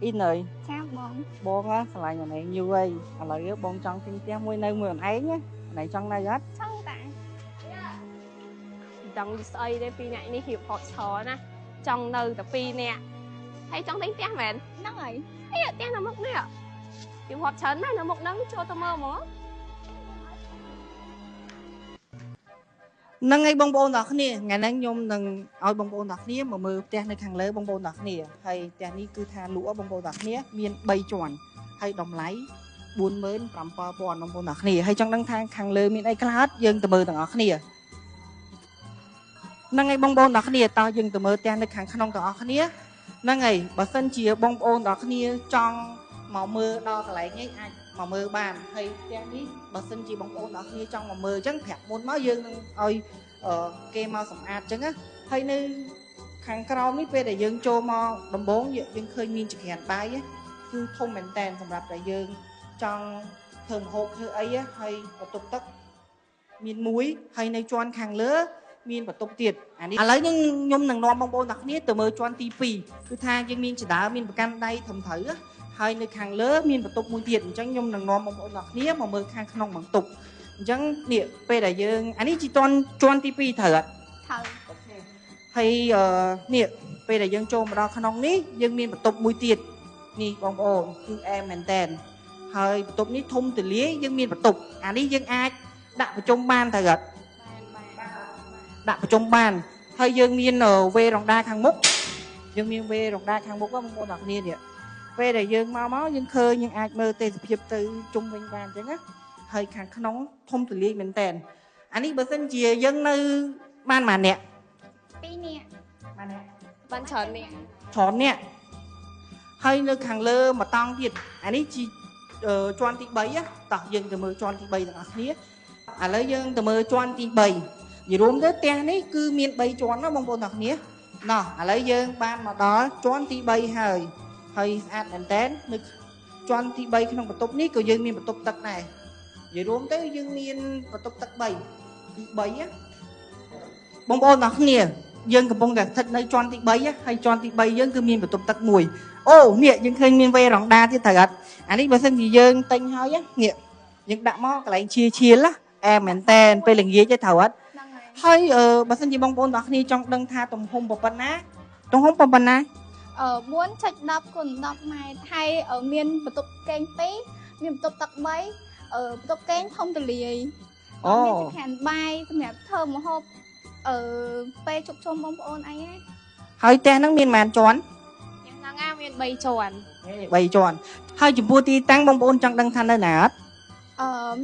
អ៊ីនអើយ ចាបង បងស្រឡាញ់អូនឯងយូរហើយឥឡូវបងចង់ទិញផ្ទះមួយនៅមួយអូនឯងណាអូនឯងចង់នៅអត់ ចង់តា ដឹងស្អីទេពីរអ្នកនេះរៀបហត់ឆណាចង់នៅតែពីរអ្នកហើយចង់ទិញផ្ទះមែន ហ្នឹងហើយ អីផ្ទះនៅមុខនេះរៀបហត់ច្រើនណាស់នៅមុខហ្នឹងចូលទៅមើលហ្មង ហ្នឹងហើយបងប្អូនទាំងគ្នាថ្ងៃហ្នឹងខ្ញុំនឹងឲ្យបងប្អូនទាំងគ្នាមកមើលផ្ទះនៅខាងលើបងប្អូនទាំងគ្នាហើយផ្ទះនេះគឺថាលក់បងប្អូនទាំងគ្នាមាន3ជាន់ហើយតម្លៃ47000បងប្អូនទាំងគ្នាហើយចង់ដឹងថាខាងលើមានអីខ្លះយើងទៅមើលទាំងអស់គ្នាហ្នឹងហើយបងប្អូនទាំងគ្នាតោះយើងទៅមើលផ្ទះនៅខាងក្នុងទាំងអស់គ្នាហ្នឹងហើយបើសិនជាបងប្អូនទាំងគ្នាចង់មកមើលដល់កន្លែងនេះអាចមកមើលបានហើយផ្ទះនេះបើសិនជាបងប្អូនទាំងគ្នាចង់មកមើលអញ្ចឹងប្រាប់មុនមកយើងនឹងឲ្យគេមកសម្អាតអញ្ចឹងណាហើយនៅខាងក្រោមនេះពេលដែលយើងចូលមកដំបូងយើងឃើញមានចក្រានបាយគឺធំមែនតែនសម្រាប់តែយើងចង់ធ្វើម្ហូបធ្វើអីហើយបន្ទប់ទឹកមានមួយហើយនៅជាន់ខាងលើមានបន្ទប់ទៀតអានេះឥឡូវខ្ញុំនឹងនាំបងប្អូនទាំងគ្នាទៅមើលជាន់ទី2គឺថាយើងមានចដើមានប្រកាន់ដៃត្រឹមត្រូវហើយនៅខាងលើមានបន្ទប់មួយទៀតអញ្ចឹងខ្ញុំនឹងនាំបងប្អូនទាំងគ្នាមកមើលខាងក្នុងបន្ទប់អញ្ចឹងនេះពេលដែលយើងអានេះជាជាន់ទី2ត្រូវអត់ត្រូវហើយនេះពេលដែលយើងចូលមកដល់ក្នុងនេះយើងមានបន្ទប់មួយទៀតនេះបងប្អូនគឺអែមមែនតែនហើយបន្ទប់នេះធំទូលាយយើងមានបន្ទប់អានេះយើងអាចដាក់ប្រជុំបានត្រូវអត់ដាក់ប្រជុំបានហើយយើងមានវេរ៉ង់ដាខាងមុខយើងមានវេរ៉ង់ដាខាងមុខបងប្អូនទាំងគ្នានេះពេលដែលយើងមកយើងឃើញយើងអាចមើលទេសភាពទៅជុំវិញបានអញ្ចឹងណាហើយខាងក្នុងធំទូលាយមែនតែនអានេះបើសិនជាយើងនៅបានមួយអ្នកពីរអ្នកមួយអ្នកបានច្រើនអ្នកច្រើនអ្នកហើយនៅខាងលើមួយតង់ទៀតអានេះជាជាន់ទី3តោះយើងទៅមើលជាន់ទី3ទាំងអស់គ្នាឥឡូវយើងទៅមើលជាន់ទី3និយាយរួមទៅផ្ទះនេះគឺមាន3ជាន់ណាបងប្អូនទាំងគ្នាណោះឥឡូវយើងបានមកដល់ជាន់ទី3ហើយហើយស្អាតមែនតែននៅជាន់ទី3ក្នុងបន្ទប់នេះក៏យើងមានបន្ទប់ទឹកដែរនិយាយរួមទៅយើងមានបន្ទប់ទឹក3គឺ3ណាបងប្អូនទាំងគ្នាយើងកំពុងតែស្ថិតនៅជាន់ទី3ហើយជាន់ទី3យើងគឺមានបន្ទប់ទឹកមួយអូនេះយើងឃើញមានវេរ៉ង់ដាទៀតត្រូវអត់អានេះបើសិនជាយើងទិញហើយនេះយើងដាក់មកកន្លែងជាឈៀលណាអែមែនតែនពេលល្ងាចទេត្រូវអត់ហើយបើសិនជាបងប្អូនទាំងគ្នាចង់ដឹងថាទំហំប៉ុណ្ណាទំហំប៉ុណ្ណា 4.10 គុណ10ម៉ែត្រហើយមានបន្ទប់គេង2មានបន្ទប់ទឹក3បន្ទប់គេងធំទូលាយអូមានចក្រានបាយសម្រាប់ធ្វើម្ហូបពេលជុំជុំបងប្អូនអីណាហើយផ្ទះហ្នឹងមានប៉ុន្មានជាន់ផ្ទះហ្នឹងមាន3ជាន់3ជាន់ហើយចំពោះទីតាំងបងប្អូនចង់ដឹងថានៅណាអត់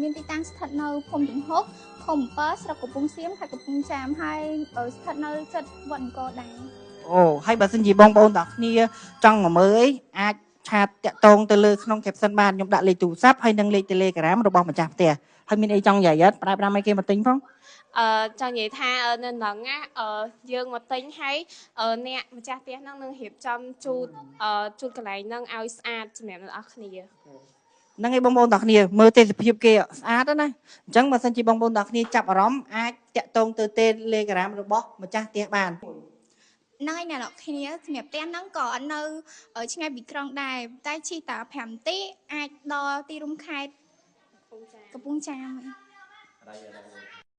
មានទីតាំងស្ថិតនៅភូមិចំហុកឃុំ7ស្រុកកំពង់សៀមខេត្តកំពង់ចាមហើយស្ថិតនៅជិតវត្តអង្គរដែរអូហើយបើសិនជាបងប្អូនទាំងគ្នាចង់មកមើលអីអាចឆាតតាក់ទងទៅលើក្នុង caption បានខ្ញុំដាក់លេខទូរស័ព្ទហើយនិងលេខ Telegram របស់ម្ចាស់ផ្ទះហើយមានអីចង់និយាយអត់ផ្ដាយផ្ដាំឲ្យគេមកទិញផងចង់និយាយថានៅហ្នឹងណាយើងមកទិញហើយអ្នកម្ចាស់ផ្ទះហ្នឹងនឹងរៀបចំជូតជូតកន្លែងហ្នឹងឲ្យស្អាតសម្រាប់អ្នកនរគ្នាហ្នឹងឯងបងប្អូនទាំងគ្នាមើលទេសភាពគេស្អាតណាអញ្ចឹងបើសិនជាបងប្អូនទាំងគ្នាចាប់អារម្មណ៍អាចតាក់ទងទៅ Telegram របស់ម្ចាស់ផ្ទះបានហ្នឹងហើយអ្នកនរគ្នាសម្រាប់ផ្ទះហ្នឹងក៏អត់នៅឆ្ងាយពីក្រុងដែរតែជិះតែ5នាទីអាចដល់ទីរួមខេត្តកំពង់ចាម